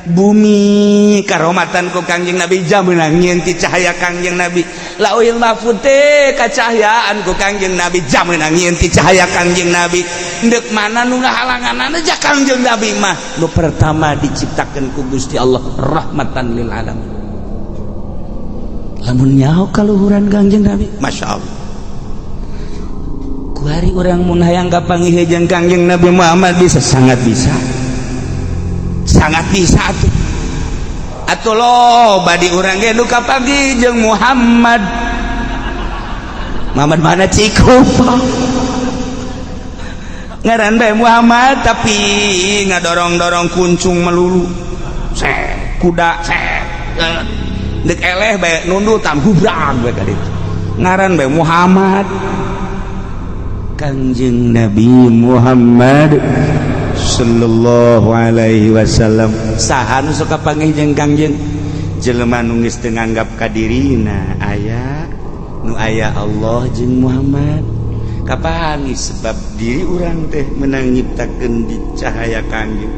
Bumi karomatan ku Kangjeng Nabi, jam meunang nyieun ti cahaya Kangjeng Nabi. Lauhil Mahfud teh kacahayaan ku Kangjeng Nabi, jam meunang nyieun ti cahaya Kangjeng Nabi. Ndek mana nu ngahalangan aja Kangjeng Nabi mah nu pertama diciptakan ku Gusti Allah rahmatan lil alamin. Lamun nyaho kaluhuran Kangjeng Nabi, Masya Allah. Kuari urang mun hayang kapanggih jeung Kangjeng Nabi Muhammad bisa, sangat bisa, sangat bisa atuh. Atuh loba di urang ge nu kapanggih jeung Muhammad. Muhammad mana Cikupa ngaran bae Muhammad, tapi ngadorong-dorong kuncung melulu, set kuda, set dek eleh bae nundutan gubrag bae ka ditu, ngaran bae Muhammad. Kangjeng Nabi Muhammad sallallahu alaihi wasallam, saha nu sok kapanggih jeung Kangjeng? Jelema nu geus teu nganggap ka dirina aya, nu aya Allah jeung Muhammad. Kapan sebab diri urang teh menang nyiptakeun di cahaya Kangjeng.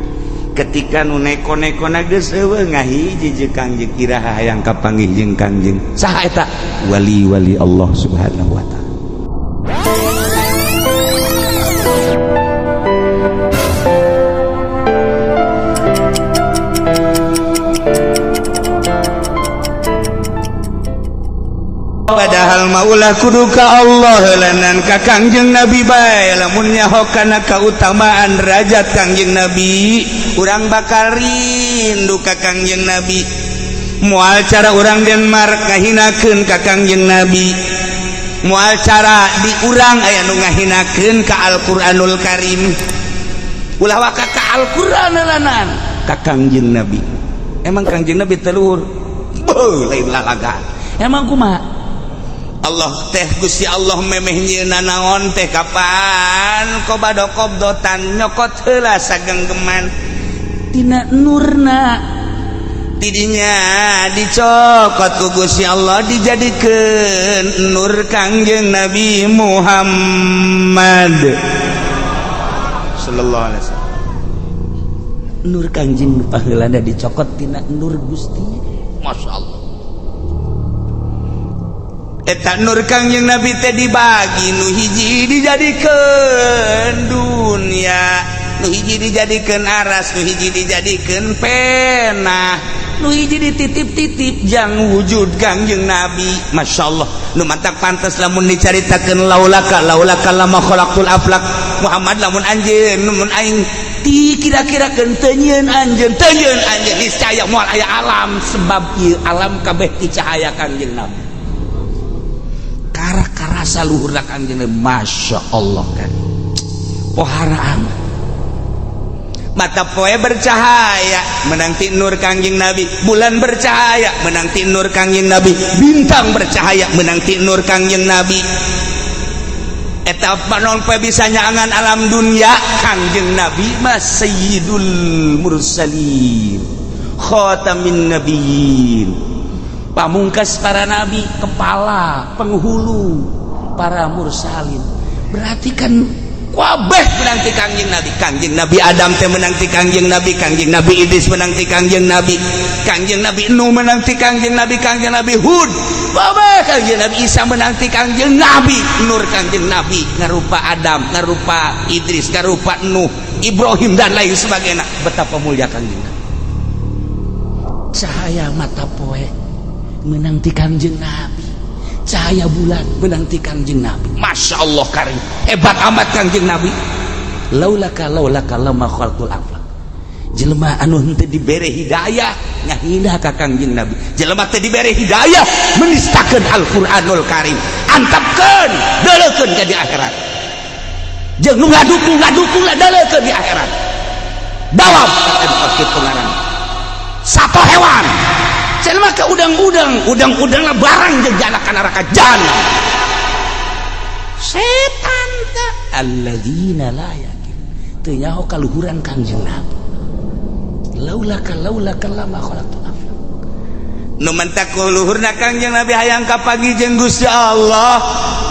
Ketika nu neko-neko geus eueuh, ngahiji jeung Kangjeng, iraha hayang kapanggih jeung Kangjeng? Saha eta? Wali-wali Allah Subhanahu wa Ta'ala. Padahal maulah kudu ka Allah lanan ka Kangjeng Nabi bae. Lamun nyaho kana kautamaan derajat Kangjeng Nabi, urang bakal rindu ka Kangjeng Nabi. Moal cara urang Denmark ngahinakeun ka Kangjeng Nabi, moal cara di urang aya nu ngahinakeun ka Al-Qur'anul Karim. Ulah waka ka Al-Qur'an lanan ka Kangjeng Nabi. Emang Kangjeng Nabi telur? Beuh, lain lalagan. Emang kumaha Allah teh? Gusti Allah memeh nyieunna naon teh kapan qobado qobdotan, nyokot heula sagenggeman tina nurna. Tidinya dicokot ku Gusti Allah, dijadikeun nur Kangjeng Nabi Muhammad sallallahu alaihi wasallam. Nur Kangjeng paheulana dicokot tina nur Gusti. Masya Allah. Eta nur Kangjeng Nabi teh dibagi, nu hiji dijadikeun dunia, nu hiji dijadikeun aras, nu hiji dijadikeun pena, nu hiji dititip-titip jang wujud Kangjeng Nabi. Masya Allah. Nu mantak pantes lamun dicaritakeun laulaka laulaka lama khalaqtul aflak. Muhammad, lamun anjeun, lamun aing ti kira-kira keun teu nyieun anjeun, teu nyieun anjeun, niscaya moal aya alam, sebab ieu alam kabeh ti cahaya Kangjeng Nabi. Karasa luhurna Kangjeng Nabi. Masya Allah, kan pohara amat. Mata poe bercahaya menang ti nur Kangjeng Nabi, bulan bercahaya menang ti nur Kangjeng Nabi, bintang bercahaya menang ti nur Kangjeng Nabi. Eta panon poe bisa nyangan alam dunia. Kangjeng Nabi mah sayyidul mursalin, khatamin nabiyyin, pamungkas para nabi, kepala penghulu para mursalin. Berarti kan kabeh menang ti Kangjeng Nabi. Kangjeng Nabi Adam teh menang ti Kangjeng Nabi, Kangjeng Nabi Idris menang ti Kangjeng Nabi, Kangjeng Nabi Nuh menang ti Kangjeng Nabi, Kangjeng Nabi Hud kabeh, Kangjeng Nabi Isa menang ti Kangjeng Nabi. Nur Kangjeng Nabi ngarupa Adam, ngarupa Idris, ngarupa Nuh, Ibrahim, dan lain sebagainya. Betapa mulia Kangjeng Nabi. Cahaya mata poe menang ti Kangjeng Nabi, cahaya bulan menang ti Kangjeng Nabi. Masya Allah karim, hebat amat Kangjeng Nabi. Laulaka laulaka lama khalqul aflak. Jelema anu henteu dibere hidayah ngahina ka Kangjeng Nabi, jelema teu dibere hidayah menistakeun Al-Qur'anul Karim, antepkeun, deuleukeun ka di akhirat. Jeung nu ngadukung ngadukung lah, deuleukeun di akhirat. Dawab kitu ngaran satu hewan. Jelema ke udang-udang, udang-udang lah barang jeung jana ka neraka jahanam. Setan ta alladzina la yaqil, teu nyaho kaluhuran Kangjeng Nabi. Laulaka laulaka lama khalaqtul aflak. Nu mentak luhurna Kangjeng Nabi, hayang kapanggih jeung Gusti Allah.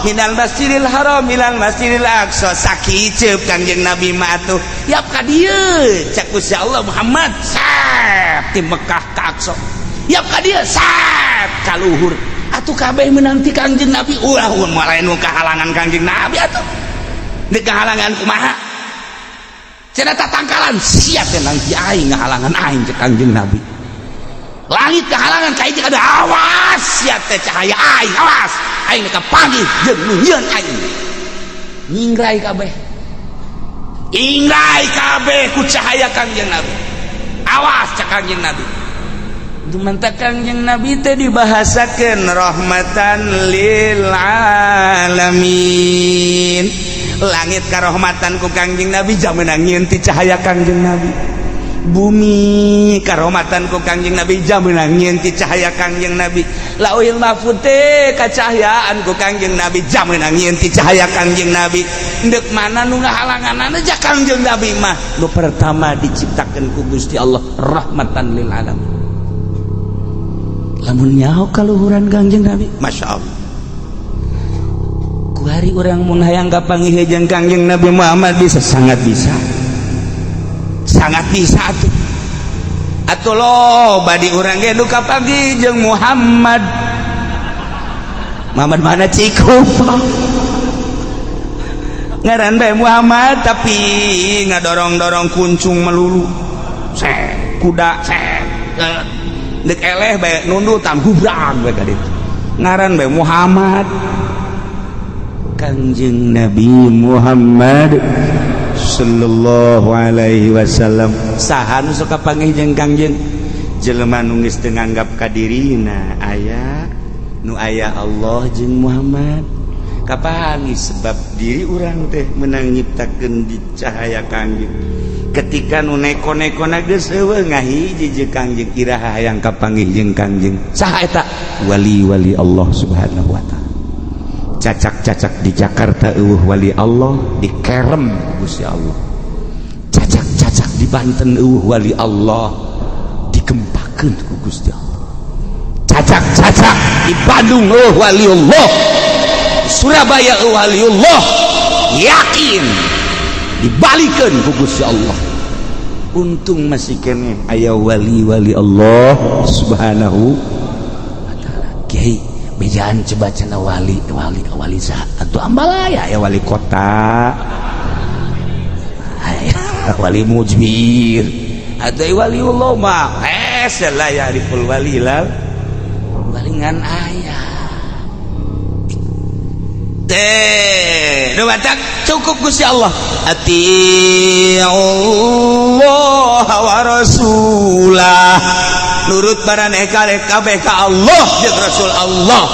Minal Masjidil Haram ilal Masjidil Aqsa. Sakiceup Kangjeng Nabi mah atuh, yap ka dieu cek Gusti Allah, Muhammad sep ti Mekah ka Aqsa, yap ka dieu, sep ka luhur atuh. Kabeh meunang ti Kangjeng Nabi. Ulah lain nu kahalangan Kangjeng Nabi atuh. Di kahalangan kumaha cenah? Tatangkalan sia teh nanti aing ngahalangan aing cek Kangjeng Nabi. Langit kehalangan ka hiji ada, awas sia teh cahaya aing, awas aing kapanggih jeung nu nyieun aing. Nyingrai kabeh, ingrai kabeh ku cahaya Kangjeng Nabi. Awas cek Kangjeng Nabi. Dumanta Kangjeng Nabi teh dibahasakeun rahmatan lil alamin. Langit karohmatan ku Kangjeng Nabi, jamenang ti cahaya Kangjeng Nabi. Bumi karohmatan ku Kangjeng Nabi, jamenang ti cahaya Kangjeng Nabi. Lauhil Mahfud teh kacahayaan ku Kangjeng Nabi, jamenang ti cahaya Kangjeng Nabi. Ndek mana nu ngahalangan aja Kangjeng Nabi mah? Nu pertama diciptakan ku Gusti Allah rahmatan lil alamin. Lamun nyaho kaluhuran Kangjeng Nabi, Masya Allah. Kuari urang mun hayang kapanggih jeung Kangjeng Nabi Muhammad bisa, sangat bisa, sangat bisa atuh. Atuh loba di urang ge nu kapanggih jeung Muhammad. Muhammad mana? Cikupa ngaran bae Muhammad, tapi ngadorong-dorong kuncung melulu, sek kuda, sek dek eleh bae nundutan gubrak bae ka ditu. Ngaran bae Muhammad. Kangjeng Nabi Muhammad sallallahu alaihi wasallam, saha nu sok kapanggih jeung Kangjeng? Jelema nu geus teu nganggap ka dirina aya, nu aya Allah jeung Muhammad kapanggih, sebab diri urang teh menang nyiptakeun di cahaya Kangjeng. Ketika nu neko-neko geus euweuh, ngahiji jeung Kangjeng, iraha hayang kapanggih jeung Kangjeng? Saha eta? Wali-wali Allah Subhanahu wa Ta'ala. Cacak-cacak di Jakarta euweuh wali Allah, dikerem Gusti Allah. Cacak-cacak di Banten euweuh wali Allah, digempakeun ku Gusti Allah. Cacak-cacak di Bandung euweuh wali Allah, Surabaya euweuh wali Allah, yakin dibalikeun ku Gusti Allah. Untung masih keneh aya wali-wali Allah Subhanahu wa Ta'ala. Kiai, bejaan coba cenah wali wali wali saha atuh? Ambalaya ya, wali kota aya, wali mujbir atau wali Allah mah hese la ya'riful wali lal walingan aya teh. Nu batak cukup Gusti Allah, Allah wa rasulah, nurut baraneh kabeh ka Allah jeung Rasul Allah.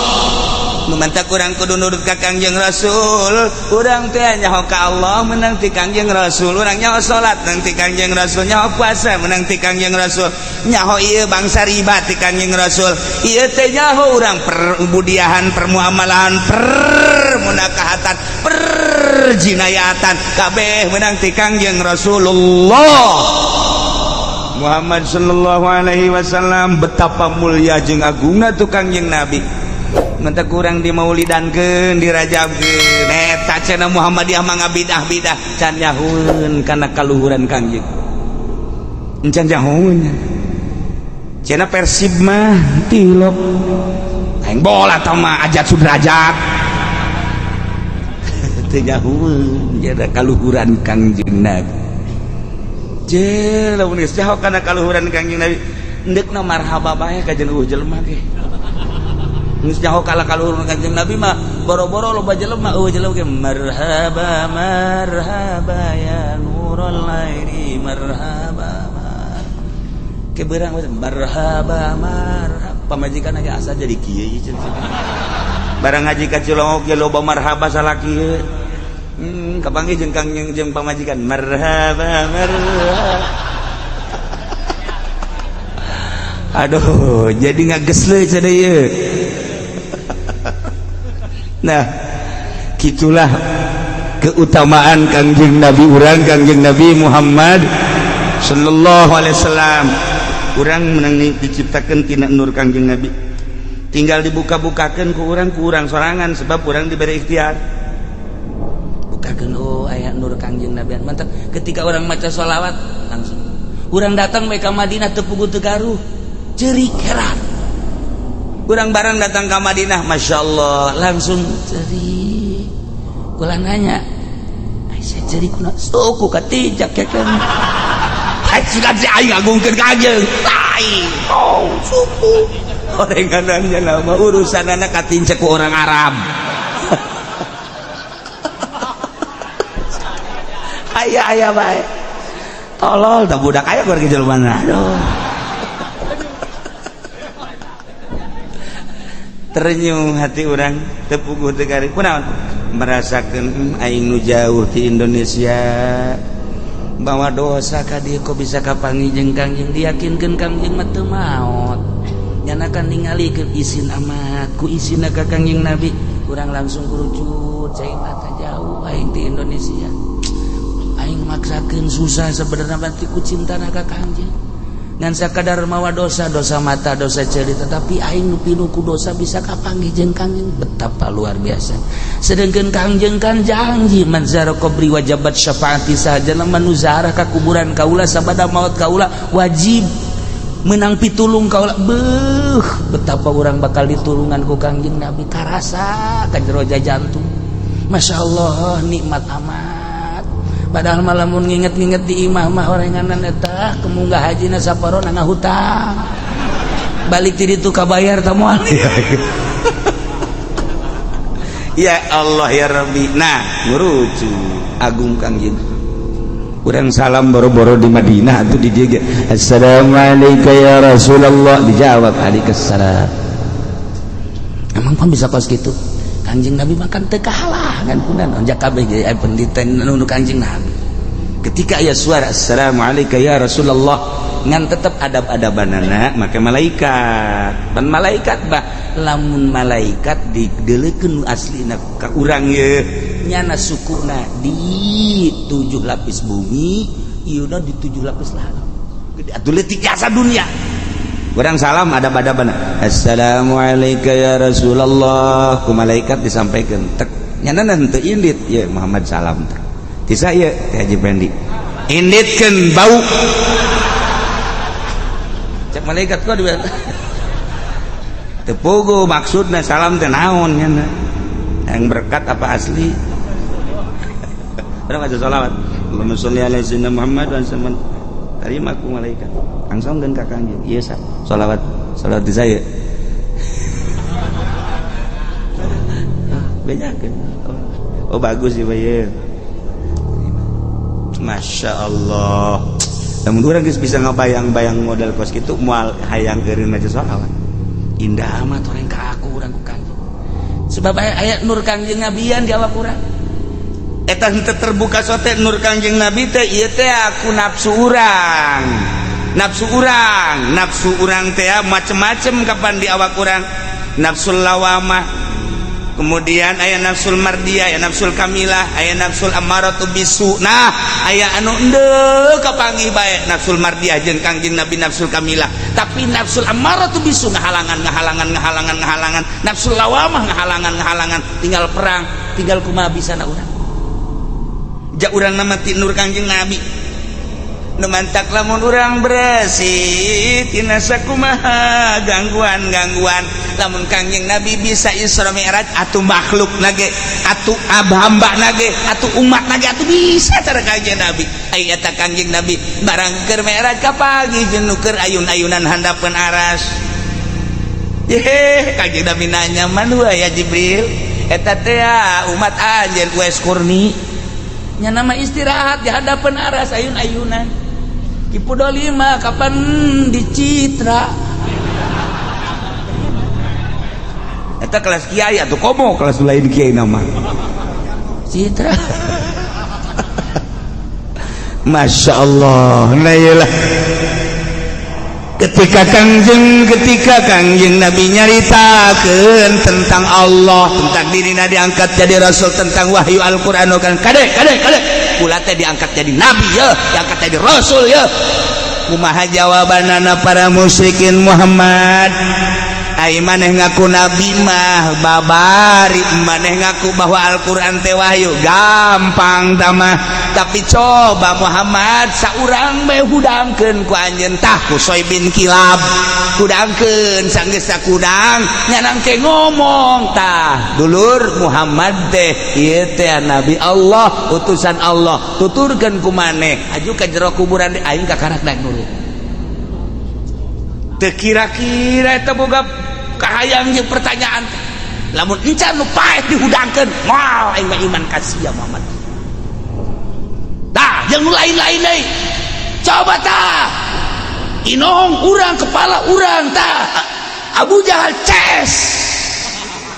Nu mantak urang kudu nurut ka Kangjeng Rasul. Urang teh nyaho ka Allah menang ti Kangjeng Rasul. Urang nyaho salat menang ti Kangjeng Rasul, nyaho puasa menang ti Kangjeng Rasul, nyaho ieu bangsa riba ti Kangjeng Rasul. Ieu teh nyaho urang perbudiahan, permuamalahan, permunakahatan, perjinayatan, kabeh menang ti Kangjeng Rasulullah Muhammad sallallahu alaihi wasallam. Betapa mulia jeung agungna tuh Kangjeng Nabi. Menta kurang dimaulidankeun, dirajabkeun, eta cenah Muhammadiyah mah ngabidah bidah. Can nyahueun kana kaluhuran Kangjeng, can nyahueun. Cenah Persib mah tilok aing bola tah mah Ajat Sudrajat. Teu nyahueun jadi kaluhuran Kangjeng Nabi. Je lamun geus nyaho kana kaluhuran Kangjeng Nabi, endekna marhaba bae ka jeung euweuh jelema ge. Geus nyaho kala kaluhuran Kangjeng Nabi mah, boro-boro loba jelema, euweuh jelema ge marhaba, marhaba ya nurul aini, marhaba ke beurang marhaba marhaba. Pamajikan ge asa jadi kieu ieu cenah. Barang ngaji ka Cilongok ge loba marhaba salaki. Kapanggih jeung Kangjeng jeung pamajikan marhaba marhaba. Aduh, jadi ngagesle cenah ieu. Nah, gitulah keutamaan Kangjeng Nabi urang, Kangjeng Nabi Muhammad sallallahu alaihi wasallam. Urang menang diciptakan tina nur Kangjeng Nabi. Tinggal dibuka-bukakeun ku urang, ku urang sorangan, sebab urang diberi ikhtiar. Bukakeun, oh, aya nur Kangjeng Nabi. Mantap, ketika orang maca sholawat langsung urang datang bae ka Madinah, teu puguh teu garuh, ceurik, heran. Urang barang datang ke Madinah, Masya Allah, langsung ceurik. Kula nanya, "Aisyah, ceurik kunaon?" "Suku katijak ya kan." Ai sudah si aing agungkeun ka anjeun. Tai. Oh, suku. Orenganannya nama urusan anak katincek ku orang Arab. Aya aya bae. Tolol tak budak aya keur jelema. Aduh. Terenyuh hati orang, tepuguh teu gari. Kunaon? Merasakeun aing nu jauh ti Indonesia bawa dosa ka dieu kok bisa kapanggih jeung Kangjeng, diyakinkeun Kangjeng mah teu maot. Nyana kan ningalikeun isin amat ku isinna ka Kangjeng Nabi, urang langsung kerucut cai mata, jauh aing ti Indonesia. Aing maksakeun susah sebenarnya berarti ku cintana ka Kangjeng. Ngan sakadar mawa dosa, dosa mata, dosa ceuli, tetapi aing nu pinuh ku dosa bisa kapanggih jeung Kangjeng, betapa luar biasa. Sedangkan Kangjeng kan janji, man zara qabri wajabat syafaati, sahaja nu zarah ka kuburan kaula sabada maut kaula wajib menang pitulung kaula. Beuh, betapa urang bakal ditulungan ku Kangjeng Nabi, karasa ka jero jantung. Masya Allah, nikmat amat. Padahal malamun nginget-nginget di imah mah orenganan eta kemunggah hajina saparona ngahutang. Balik ti ditu kabayar ta moal. Ya Allah ya Rabbi. Nah, ngurucu agung Kangjeng. Urang salam boro-boro di Madinah atuh di dieu ge. Assalamualaikum ya Rasulullah, dijawab waalaikumsalam. Emang pan bisa kos kitu? Kangjeng Nabi makan teu kahalangan kunan onjak kabeh ge pendeta nu Kangjeng Nabi. Ketika aya suara assalamualaikum ya Rasulullah, ngan tetep adab-adabanana make malaikat. Pan malaikat bah lamun malaikat dideleukeun nu aslina ka urang ye nyana sukuna di 7 lapis bumi, ieu di 7 lapis langit. Gede atuh leutik jasa dunia. Urang salam adab-adaban. Assalamualaikum ya Rasulullah. Ku malaikat disampaikan. Tek nyana henteu indit ya Muhammad salam teh. Tisa ieu teh Haji Pendi. Inditkeun bau. Cek malaikat kok di teu puguh maksudna salam teh naon nyana. Yang berkat apa asli? Urang baca sholawat. Allahumma sholli ala sayyidina Muhammad wa sallam. Terima ku malaikat. Langsung ka Kangjeng. Ieu sa sholawat, sholawat di saya. Bejakeun. Oh, bagus ya Pak. Masya Allah. Namun urang geus bisa ngabayang-bayang model kos kitu moal hayang eureun maca sholawat. Indah amat orang ka aku urang ku Kangjeng. Sebab aya nur Kangjeng Nabian di awak urang. Eta henteu terbuka sote nur Kangjeng Nabi teh ieu teh aku nafsu urang. Nafsu urang, nafsu urang teh macem-macem kapan di awak urang. Nafsul lawamah, kemudian aya nafsul mardiyah, aya nafsul kamilah, aya nafsul ammaratu bisu. Nah, aya anu endeu kapanggih bae nafsul mardiyah jeung Kangjeng Nabi, nafsul kamilah. Tapi nafsul ammaratu bisu ngahalangan, ngahalangan, ngahalangan, ngahalangan. Nafsul lawamah ngahalangan, ngahalangan. Tinggal perang, tinggal kumaha bisana urang. Ja urang nama ti nur Kangjeng Nabi. Nu mantak lamun urang bersih tina sakumaha gangguan-gangguan, lamun Kangjeng Nabi bisa Isra Mi'raj, atuh makhluk nage, atuh hamba nage, atuh umat nage, atuh bisa cara Kangjeng Nabi. Ai eta Kangjeng Nabi barang keur Mi'raj kapagi jeung nu keur ayun-ayunan handapeun aras. Yehe, Kangjeng Nabi nanya, "Man huwa ya Jibril?" Eta teh umat anjeun Uwais Qurni. Nya nama istirahat di hadapan aras ayun-ayunan. Ki Pudoli mah kapan dicitra. Eta kelas kiai atau komo kelas lain kiai nama. Citra. Masya Allah. Nah iyalah. Ketika Kangjeng Nabi nyaritakeun tentang Allah, tentang dirina diangkat jadi rasul, tentang wahyu Al-Qur'an kan kade kade kade kula teh diangkat jadi nabi ya, diangkat jadi rasul ya. Kumaha jawabanana para musyrikin? Muhammad, Ai maneh ngaku nabi mah babari, maneh ngaku bahwa Al-Qur'an teh wahyu, gampang tamah. Tapi coba Muhammad, saurang bae hudangkeun ku anjeun. Tah, Qushay bin Kilab hudangkeun, sanggeus kudang nyanang ke ngomong, "Tah dulur, Muhammad teh ieu teh nabi Allah, utusan Allah. Tuturkeun ku maneh aju ka jero kuburan, aing kakarak daek nurut." Teu kira-kira eta boga kahayang jeung pertanyaan, lamun encan nu paeh dihudangkeun, moal aing mah iman ka sia, Muhammad. Tah, jeung nu lain-lain deui, coba tah inong urang, kepala urang, tah Abu Jahal CS,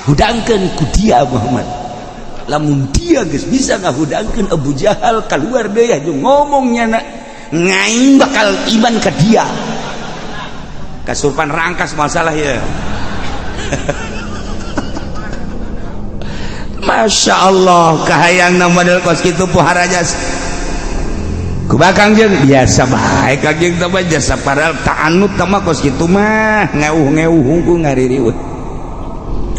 hudangkeun ku dia, Muhammad. Lamun dia geus bisa ngahudangkeun Abu Jahal keluar deui aju ngomongnya, na ngaing bakal iman ke dia. Kasurpan rangkas masalah ya. Masya Allah, kahayang na model kos kitu pohara jas kumaha, Kangjeng? Biasa bae, Kangjeng teh jasa, padahal ta'anut mah kos kitu mah ngeuh-ngeuh hungkul, ngaririweuh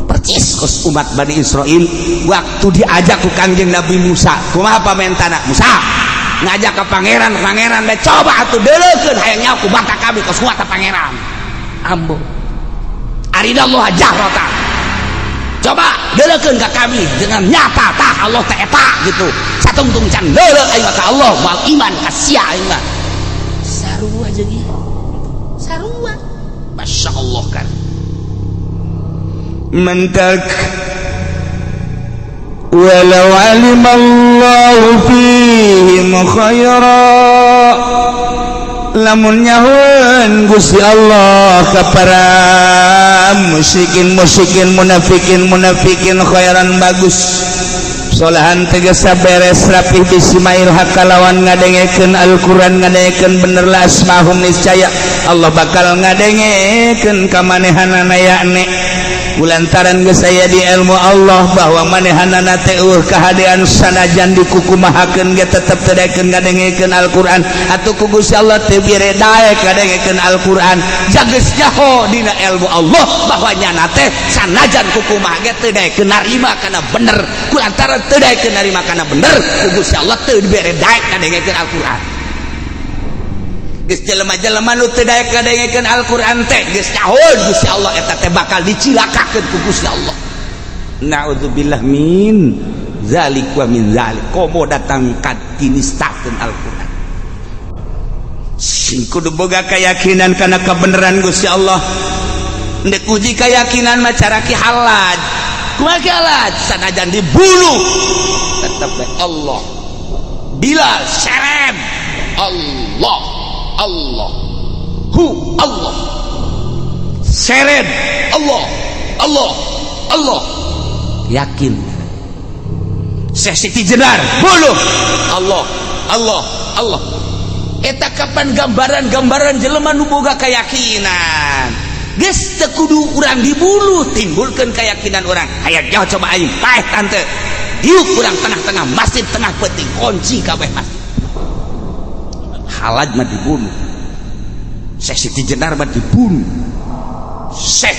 percis kos umat Bani Israel waktu diajak ku Kangjeng Nabi Musa. Kumaha pamentana Musa ngajak ke pangeran? "Pangeran bae, coba atuh deuleukeun, hayang nyaho ku mata kami kos kuat pangeran." Ambo, arinallah jahratan, coba deuleukeun ka kami dengan nyata, tah Allah teh eta gitu. Satungtung can deuleu aing ka Allah, moal iman ka sia aing mah. Sarua jeung ieu, sarua. Masya Allah kan mentak. Walau alimallahu fihim khaira, lamun nyahoeun Gusti Allah ka para musyrikin musyrikin, munafikin munafikin, khairan bagus, solahan tegesa beres rapih, bisimail hakalawan ngadengekeun Al-Qur'an, ngadengekeun bener, la asmahum, niscaya Allah bakal ngadengekeun ka manehanana, yakni lantaran geus aya di ilmu Allah bahwa manehanana teh eueuh kahadean, sanajan dikukumahakeun ge tetep teu daekeun ngadengekeun Al-Qur'an. Atuh ku Gusti Allah teu bere daek ngadengekeun Al-Qur'an. Jageus nyaho dina ilmu Allah bahwa nyana teh sanajan kukumaha ge teu daekeun narima kana bener. Kulantaran teu daekeun narima kana bener, ku Gusti Allah teu dibere daek ngadengekeun Al-Qur'an. Geus jelema-jelema nu teu daek ngadengekeun Al-Qur'an teh geus nyaho Gusti Allah eta teh bakal dicilakakeun ku Gusti Allah. Naudzubillah min zalik wa min zalik. Komo datang ka dinistakeun Al-Qur'an. Sing kudu boga keyakinan kana kebenaran Gusti Allah. Ndek uji keyakinan mah cara Ki Halaj. Kumaha Ki Halaj? Sanajan dibunuh tetep bae Allah. Bilal serem, Allah, Allah, hu Allah, seret Allah, Allah, Allah, yakin. Syekh Siti Jenar buluh, Allah, Allah, Allah. Eta kapan gambaran-gambaran jelema nu boga keyakinan. Geus teu kudu urang dibunuh timbulkeun keyakinan urang. Hayang jauh, coba aing paeh tante diuk urang tengah-tengah masjid, tengah peuting, kunci kabeh masjid. Halaj mah dibunuh, Syekh Siti Jenar mah dibunuh, Syekh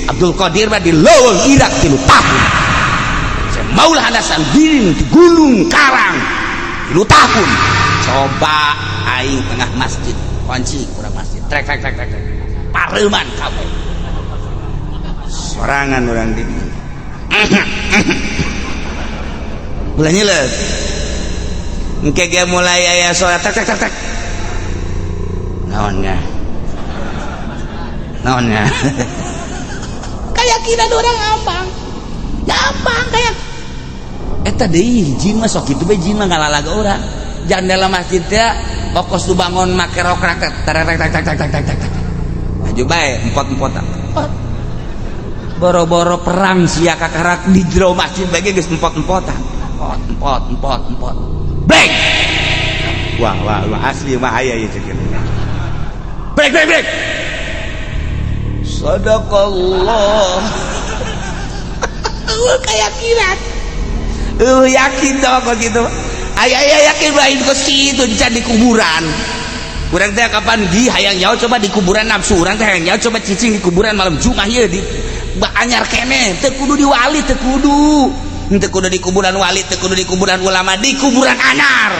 Abdul Qadir mah di leuweung Irak 3 tahun, Syekh Maulana Hasanuddin di Gunung Karang 3 tahun. Coba aing tengah masjid, kunci kurang masjid, trek trek trek trek trek, pareuman kabeh sorangan urang di ulah nyilet. Engke ge mulai aya suara tek tek tek tek, naonnya, naonnya? Keyakinan orang gampang gampang, kayak eta deui jin mah sok kitu bae. Jin mah ngalalaga urang jandela masjid teh, pokos nu bangun make rokrak tek tek tek tek tek tek tek tek, maju bae empot-empotan, boro-boro perang sia kakarak di jero masjid bae geus empot-empotan, empot empot empot empot, break. Wah wah wah, asli mah aya ieu cek. Break break break. Sadaqallah. Keyakinan, yakin tau kok gitu. Aya aya yakin lain kos kitu, can di kuburan. Urang teh kapan di hayang nyaho coba di kuburan nafsu urang teh hayang nyaho coba cicing di kuburan malam Jumat ieu di anyar keneh, teu kudu di wali, teu kudu. Teu kudu di kuburan wali, teu kudu di kuburan ulama, di kuburan anyar.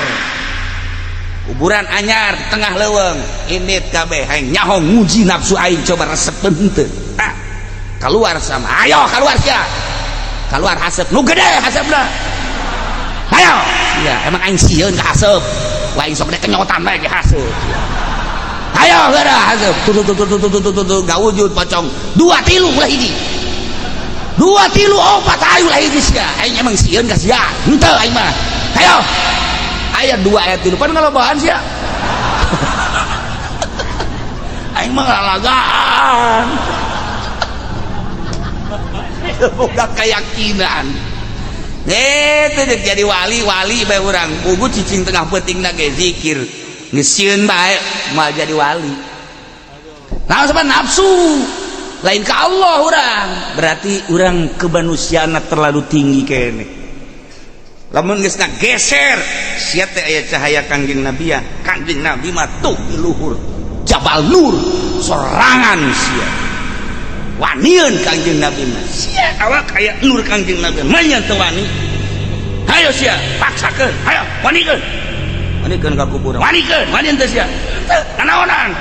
Kuburan anyar di tengah leuweung, indit kabeh hayang nyaho nguji nafsu aing coba resep henteu. Ah, keluar sama. Ayo keluar sia. Keluar haseup nu gede haseupna. Ayo. Ya, emang aing sieun ka haseup. Wah, aing sok kenyotan bae ge haseup. Ayo geura haseup. Tuh tuh tuh tuh tuh tuh tuh gak wujud pocong. 2 3 ulah hiji. 2 3 4 ayo ulah hiji sia. Aing emang sieun ka sia. Henteu aing mah. Ayo. Aya 2 ayat 3 pan ngalobaan sia. Aing mah ngalagaan. Boga keyakinan. Itu jadi wali-wali bae urang. Pugu cicing tengah peuting na ge zikir. Geus sieun bae moal jadi wali. Nah, sebab nafsu lain ka Allah urang. Berarti urang kemanusiaan terlalu tinggi kene. Lamun geus geser sia teh aya cahaya Kangjeng Nabi ya. Kangjeng Nabi mah tuh di luhur Jabal Nur sorangan sia. Wanian Kangjeng Nabi mah sia awak aya nur Kangjeng Nabi manya teu wani. Hayo sia paksakeun, hayo wanikeun. Wanikeun ka kuburan. Wanikeun, wani teu sia. Teu nanaonan.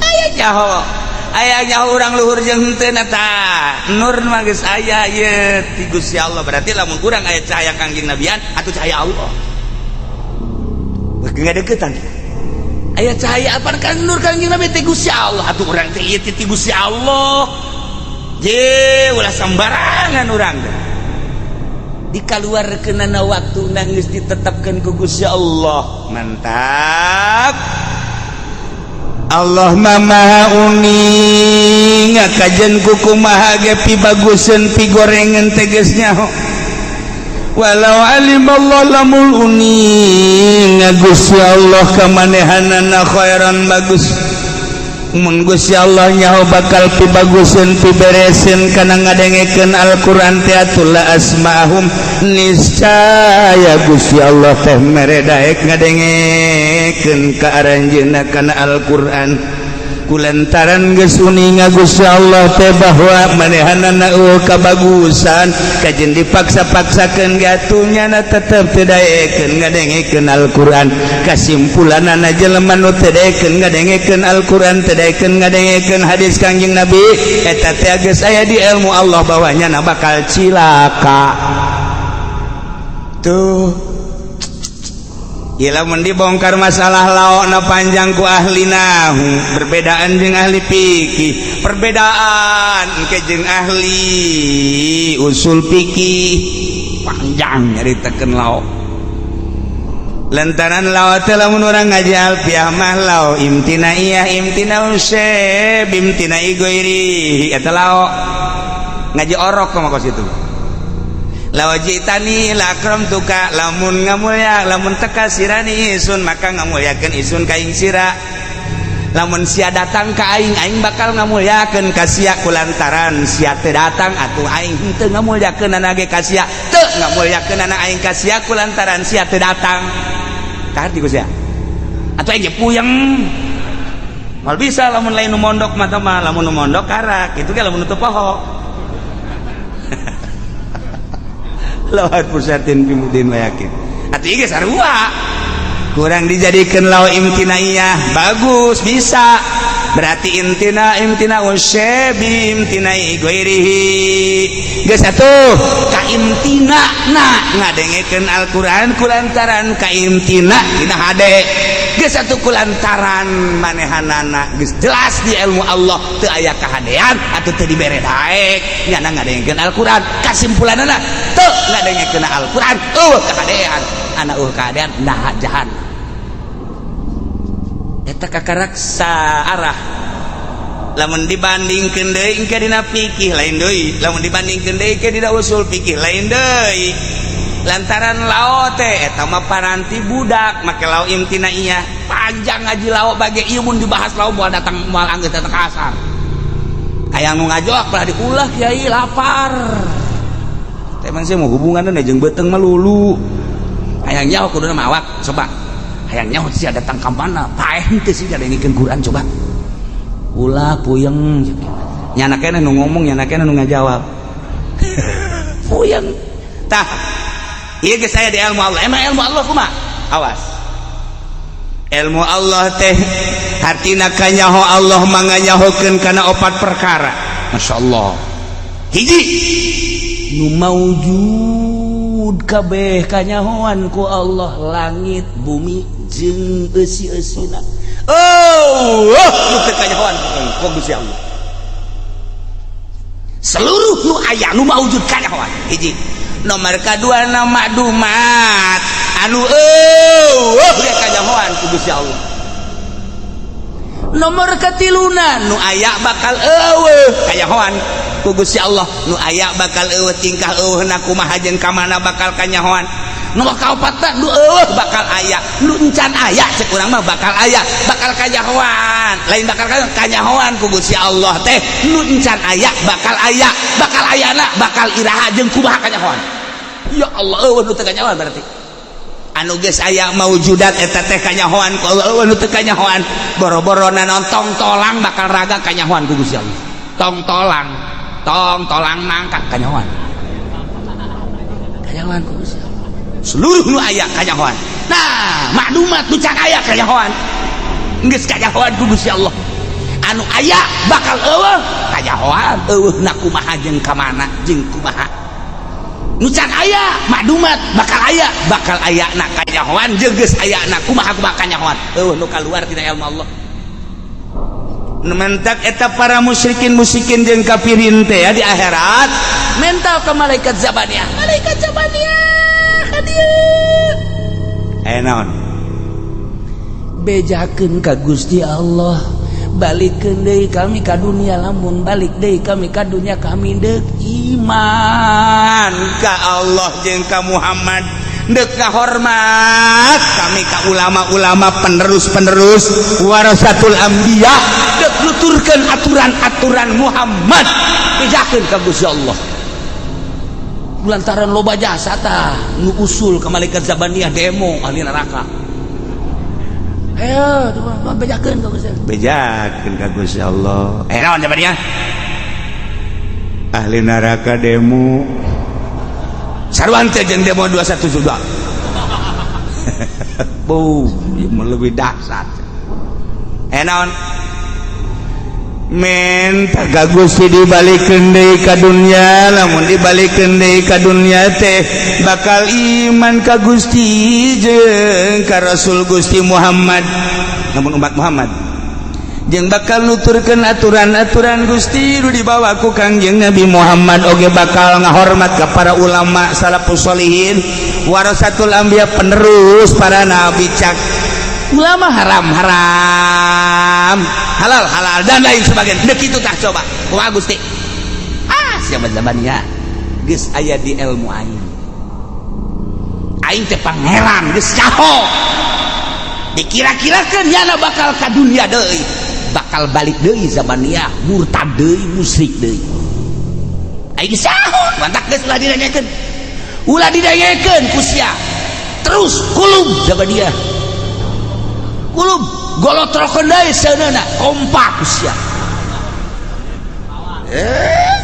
Aya nyaho. Aya nyaho urang luhur jeung henteu na tah. Nur mah geus aya ieu ti Gusti Allah. Berarti lamun urang aya cahaya Kangjeng Nabian atuh cahaya Allah. Beuki ngadeukeutan. Aya cahaya apa kan nur Kangjeng Nabi teh Gusti Allah atuh urang teh ieu teh Gusti Allah. Je ulah sembarangan urang teh. Dikaluarkeunana waktuna geus ditetapkeun ku Gusti Allah. Mantap. Allah maha uning ngakajen ku kumaha ge pibaguseun pigorengan teges nyaho. Walau alim Allah lamul uning Gusti Allah kamanehanana khairan bagus. Mun Gusti Allah nyaho bakal pibaguseun pibereseun kana ngadengekeun Al-Qur'an teh atuh la asma'ahum niscaya Gusti Allah teh mere daek ngadengekeun ka aranjeunna kana Al-Qur'an. Kulantaran geus uninga Gusti Allah teh bahwa manehanana eueuh kabagusan kajen dipaksa-paksakeun ge atuh nyana tetep teu daekeun ngadengekeun Al-Qur'an. Kasimpulanana jelema nu teu daekeun ngadengekeun Al-Qur'an, teu daekeun ngadengekeun hadis Kangjeng Nabi, eta teh geus aya di ilmu Allah bahwa nyana bakal cilaka. Tuh lamun dibongkar masalah laokna panjang ku ahli nahu, perbedaan jeung ahli fikih, perbedaan engke jeung ahli usul fikih, panjang nyaritakeun laok. Lantaran laok teh lamun urang ngaji alfiah mah lao imtinaiyah imtina useb imtinai ghairi eta laok. Ngaji orok mah kos itu. Lawajitani lakram tuka lamun ngamulya lamun teka sirani isun maka ngamulyakeun isun ka aing sira. Lamun sia datang ka aing, aing bakal ngamulyakeun ka sia kulantaran sia teu datang atuh aing henteu ngamulyakeun ge ka sia, teu ngamulyakeun aing ka sia kulantaran sia teu datang. Kaharti ku sia. Atuh aing ge puyeng. Mal bisa lamun lain nu mondok mah mah lamun nu mondok karak kitu ge lamun nu teu poho. Lawat pusatin pimudin yakin atuh ieu sarua kurang dijadikan law imtinaiyah bagus bisa berarti imtina imtina usyebi imtinai ghairihi geus atuh ka imtina na ngadengekeun Al-Qur'an kulantaran ka imtina dina hade geus atuh kulantaran manehanana geus jelas di ilmu Allah teu aya kahadean atuh teu dibere daek nyana ngadengekeun Al-Qur'an kasimpulanana teu ngadengekeun Al-Qur'an eueuh kahadean anak eueuh kahadean nah jahan eta kakarak saarah. Lamun dibandingkeun deui engke dina fikih lain deui, lamun dibandingkeun deui engke dina usul fikih lain deui. Lantaran lao teh eta mah paranti budak make lao imtinaiyah panjang ngaji lao bage ieu mun dibahas lao moal datang moal anggeus datang ka asar. Hayang nu ngajok belah diulah kiai lapar. Teh emang sih mau hubunganna jeung beuteung mah lulu. Hayang nyaho kuduna mah awak coba. Hayang nyaho sia datang ka mana? Paeh henteu sih ngadengekeun Quran coba. Ulah puyeng. Nyana keneh nu ngomong, nyana keneh nu ngajawab. Puyeng. Tah, ieu geus aya di ilmu Allah. Emang ilmu Allah kumaha? Awas. Ilmu Allah teh hartina kanyaho Allah manganyahokeun kana opat perkara. Masya Allah. Hiji, nu maujud kabeh kanyahoan ku Allah, langit, bumi jeung eusi-eusina. Oh, nu teu kanyahoan ku Gusti Allah. Seluruh nu aya, nu maujud kanyahoan. Hiji. Nomor kadua na makdumat, anu eueuh ge kanyahoan ku Gusti Allah. Nomor katiluna, nu aya bakal eueuh kanyahoan ku Gusti Allah. Nu aya bakal eueuh, tingkah eueuhna kumaha jeung ka mana bakal kanyahoan. Nomor kaopatna, nu eueuh bakal aya, nu encan aya cek urang mah bakal aya, bakal kanyahoan. Lain bakal kanyahoan ku Gusti Allah teh, nu encan aya bakal aya, bakal ayana bakal iraha jeung kumaha kanyahoan. Ya Allah, eueuh nu teu kanyahoan berarti. Anu geus aya maujudat eta teh kanyahoan ku Allah, eueuh nu teu kanyahoan. Boro-boro naon, tong tolang bakal raga kanyahoan ku Gusti Allah. Tong tolang, tong tolang mangkak kanyahoan. Kanyahoan ku Gusti Allah. Seluruh nu aya kanyahoan. Nah, maklumat nu can aya kanyahoan. Geus kanyahoan ku Gusti Allah. Anu aya bakal eueuh kanyahoan, eueuhna kumaha jeung ka mana jeung kumaha. Nu can aya maklumat bakal aya, bakal aya na kanyahoan jeung geus aya na kumaha kumaha kanyahoan. Eueuh nu kaluar tina ilmu Allah. Nu mentak eta para musyrikin musyrikin jeung kafirin teh ya di akhirat mental ke malaikat zabaniyah. Malaikat zabaniyah hadir. Eh, naon? Bejakeun ka Gusti Allah, balikeun deui kami ka dunia. Lamun balik deui kami ka dunia, kami deuk iman ka Allah jeung ka Muhammad, deuk ngahormat kami ka ulama-ulama penerus-penerus warasatul anbiya, deuk nuturkeun aturan-aturan Muhammad. Bejakeun ka Gusti Allah. Lantaran loba jasa tah nu usul ke malaikat zabaniyah demo ahli neraka. Ayo coba bejakeun ka Gusti Allah. Bejakeun ka Gusti Allah. Eh, naon zabaniyah? Ahli neraka demo sarua teh jeung demo 212. Bu, lebih dahsyat. Eh, naon? Menta ka Gusti dibalikeun deui ka dunya. Lamun dibalikeun deui ka dunya teh bakal iman ka Gusti jeung ka Rasul Gusti Muhammad, namun umat Muhammad, jeung bakal nuturkeun aturan-aturan Gusti nu dibawa ku Kangjeng Nabi Muhammad, oge bakal ngahormat ka para ulama salafus sholihin warasatul anbiya, penerus para nabi. Cak ulama haram haram, halal halal, dan lain sebagainya. Dek itu tah coba kumaha Gusti? Ah, siapa zamannya geus aya di ilmu aing. Aing teh pangeran, geus nyaho. Dikira-kirakeun nyana bakal ka dunia deui, bakal balik deui zamaniyah, murtad deui, musyrik deui. Aing geus nyaho, mantak geus ulah didengekeun, ulah didengekeun ku sia. Terus kulub zamaniyah, kulub golotrokeun deui seuneuna, kompak ku sia. Eh,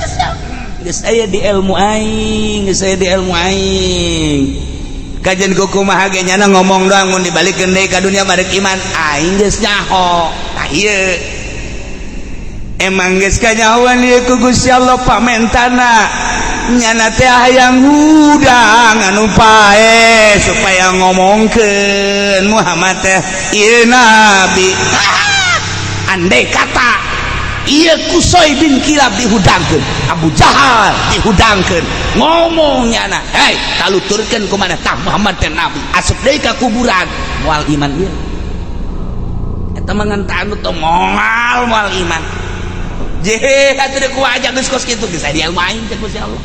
geus aya di ilmu aing, geus aya di ilmu aing. Kajian kumaha ge nyana ngomong doang, mun dibalikeun deui ka dunia barek iman, aing geus nyaho. Tah, ieu emang geus kanyahoan ieu ku Gusti Allah. Pamentana nyana teh hayang hudang anu pae supaya ngomongkeun Muhammad teh ieu nabi. Andai kata ieu Kusoi bin Kilab dihudangkeun, Abu Jahal dihudangkeun, ngomong nyana, "Hei, taluturkeun ku maneh tah Muhammad teh nabi," asup deui ka kuburan moal iman ieu. Eta mah ngan anu teh moal moal iman. Jehe atuh deuk aja geus kos kitu, geus aya ilmu aing teh. Gusti Allah,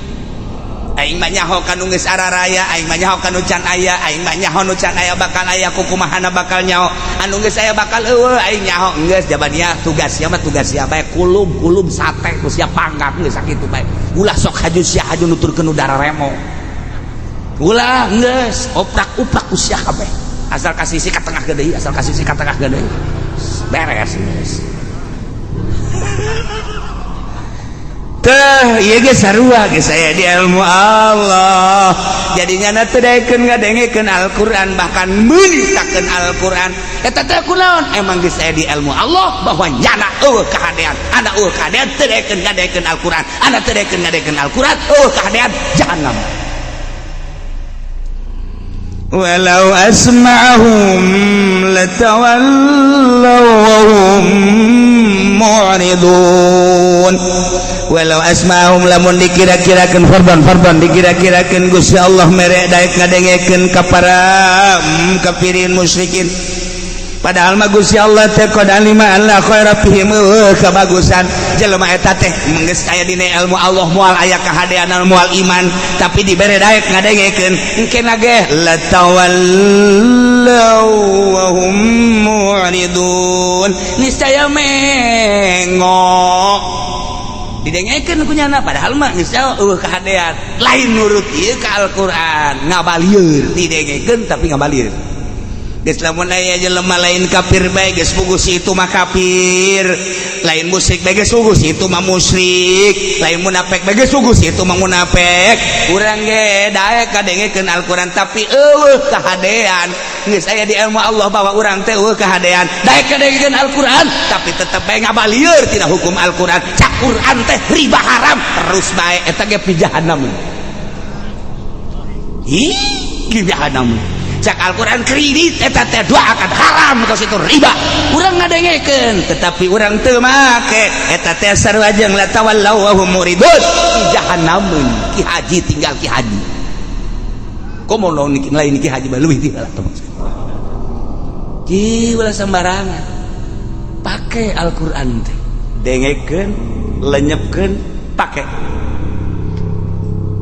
aing mah nyaho kanu geus araraya, aing mah nyaho kanu can aya, aing mah nyaho nu can aya bakal aya, kukumahana bakal nyaho, anu geus aya bakal eueuh aing nyaho. Geus jabaniyah, tugas sia mah tugas sia bae, kulub kulub sate ku sia panggang, geus sakitu bae. Ulah sok haju sia haju nuturkeun udara remo. Ulah, geus oprak-uprak usia kabeh, asal kasih si ka tengah gede, asal kasih si ka tengah gede, beres geus. Teh ieu ge sarua ge saya di ilmu Allah. Jadi nyana teu daekeun ngadengekeun Al-Qur'an, bahkan meunistakeun Al-Qur'an. Eta teh kunaon? Emang geus aya di ilmu Allah bahwa nyana eueuh kahadean, ana eueuh kahadean, teu daekeun ngadengekeun Al-Qur'an, ana teu daekeun ngadengekeun Al-Qur'an, eueuh kahadean, jahannam. Walau asma'ahum latawallaw wa hum mu'ridun. Walau asma'ahum, lamun dikira-kirakeun, fardhan fardhan dikira-kirakeun Gusti Allah mere daek ngadengekeun ka para kafirin musyrikin. Padahal mah Gusti Allah teh qad alima alla khaira fihim, kabagusan jelema eta teh geus aya dina ilmu Allah, moal aya kahadean, moal iman, tapi dibere daek ngadengekeun engkena ge latawallaw wa hum mu'ridun, niscaya mengo didengekeun ku nyana. Padahal mah geus eueuh kahadean, lain nurut ieu ka Al-Qur'an, ngabalieur. Didengekeun tapi ngabalieur. Geus, lamun aya jelema lain kafir bae geus puguh si itu mah kafir, lain musyrik bae geus puguh si itu mah musyrik, lain munafik bae geus puguh si itu mah munafik. Urang ge daek kadengekeun Al-Qur'an tapi eueuh kahadean. Geus aya di ilmu Allah bahwa urang teh eueuh kahadean, daek kadengekeun Al-Qur'an tapi tetep bae ngabalieur tina hukum Al-Qur'an. Cak Qur'an teh riba haram, terus bae, eta ge pi jahanam. Ih, di jahanam. Cak Al-Quran kredit eta teh dua akan haram, kos itu riba. Urang ngadengekeun tetapi urang teu make, eta teh sarua jeung latawallaw wa hum muridun, di jahannam. Ki Haji tinggal Ki Haji komo lain lain Ki Haji leuwih ti heula. Ki ulah sembarangan pakai Al-Quran teh, dengekeun, lenyepkeun, pake.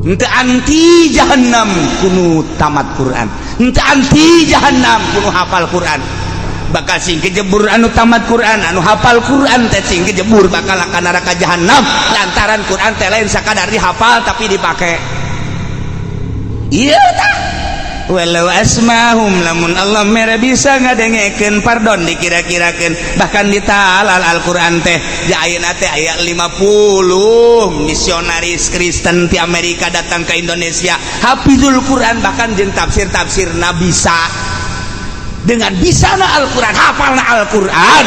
Henteu anti jahannam kunu tamat Quran, henteu anti jahannam kunu hafal Quran. Bakal sing kejebur anu tamat Quran, anu hafal Quran teh sing kejebur bakal ka neraka jahannam, lantaran Quran teh lain sakadar dihafal tapi dipake. Iya tah, walau asmahum, lamun Allah mere bisa ngadengekeun, pardon dikira-kirakeun, bahkan ditalal Al-Qur'an teh. Ja ayeuna teh aya 50 misionaris Kristen di Amerika datang ke Indonesia, hafizul Quran, bahkan jeung tafsir-tafsir na bisa. Dengan bisa na Al-Quran, hafal na Al-Quran,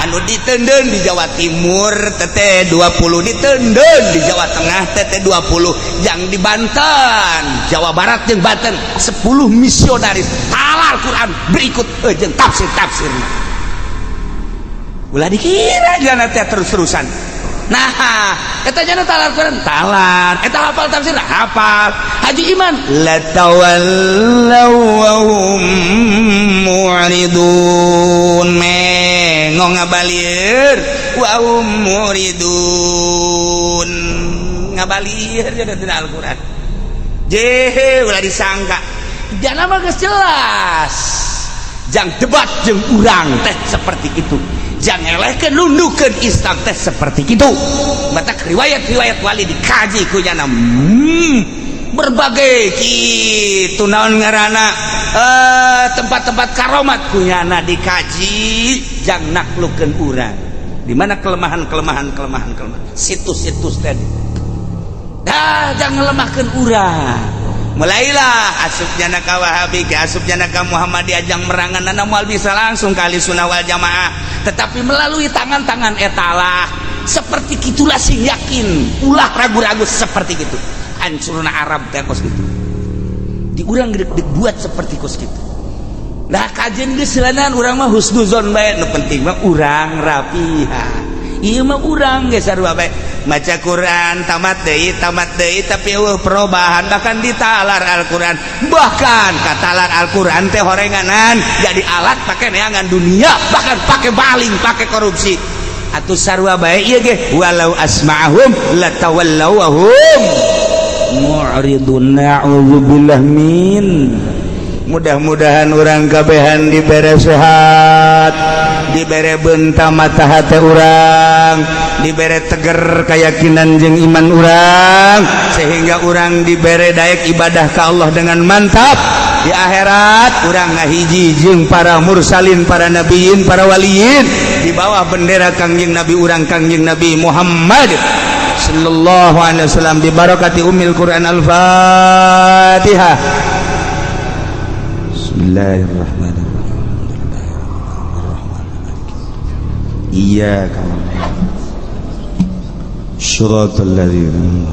anu ditenden di Jawa Timur tete 20, ditenden di Jawa Tengah tete 20, yang di Banten, Jawa Barat jeung Banten 10 misionaris halal Quran berikut jeung tafsir-tafsirna. Ulah dikira jana teh terus-terusan. Nah, eta jana talar Quran talar, eta hafal tafsir hafal, haji iman, latawallaw wa hum mu'ridun, mengong ngabalieur, wa hum mu'ridun, ngabalieur jadi tina Al-Qur'an. Jehe, ulah disangka jana mah geus jelas. Jang debat jeung urang teh seperti itu, jangan elehkeun, nundukeun Islam teh seperti itu. Matak riwayat-riwayat wali dikaji ku nyana, berbagai kitu, naon ngaranna, tempat-tempat karomat ku nyana dikaji, jang naklukeun urang di mana kelemahan-kelemahan, kelemahan, kelemahan, situs-situs tadi. Dah, jangan lemahkeun urang. Mulailah asupnya ka Wahabi ke asupnya ka Muhammadiyah jang merangan nana moal bisa langsung kali sunnah wal jamaah, tetapi melalui tangan-tangan etalah. Seperti itulah sing yakin, ulah ragu-ragu. Seperti itu hancurna Arab teh kos gitu, di urang dibuat seperti kos gitu. Nah, kajian geus selanan, urang mah husnuzon bae, nu penting mah urang rapihan. Ieu mah urang geus sarua bae, maca Quran tamat deui, tamat deui, tapi eueuh perubahan. Bahkan ditalar Al-Quran, bahkan katalar Al-Quran teh horenganan jadi alat pakai neangan dunia, bahkan pakai baling, pakai korupsi. Atuh sarua bae ieu ge, walau asma'ahum latawallaw wa hum mu'ridun. Na'udzubillah min. Mudah-mudahan urang kabehan dibere sehat, dibere benta mata hati urang, dibere teger keyakinan jeung iman urang, sehingga urang dibere daek ibadah ke Allah dengan mantap. Di akhirat urang ngahiji jeung para mursalin, para nabiyin, para waliyin di bawah bendera Kangjeng Nabi urang, Kangjeng Nabi Muhammad sallallahu alaihi wasallam, bi barakati ummil Quran. Al-Fatihah. Bismillahirrahmanirrahim. Iyyaka na'budu. Shiratal ladzina